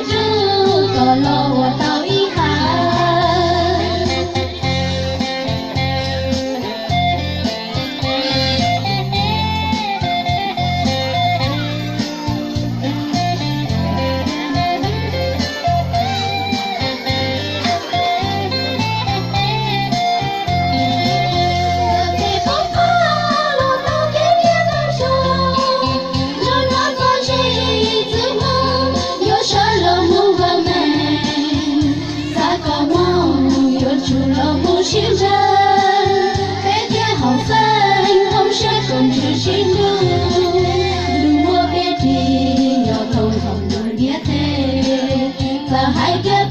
Ntsuj koj los ua tau ib haiv. Peb pab pab los tau kev tiav tau zoo, nrog nrog txoj sia ib txwm mus, yuav sawv los mus vam meej. Xav kom Hmoob yuav tsum los mus sib ntsib, peb thiaj haum xeeb hloov siab koom ntsws sib hlub. Ntuj muab peb ris nco tau thaum ntuj ntiaj teb, txawm hais tias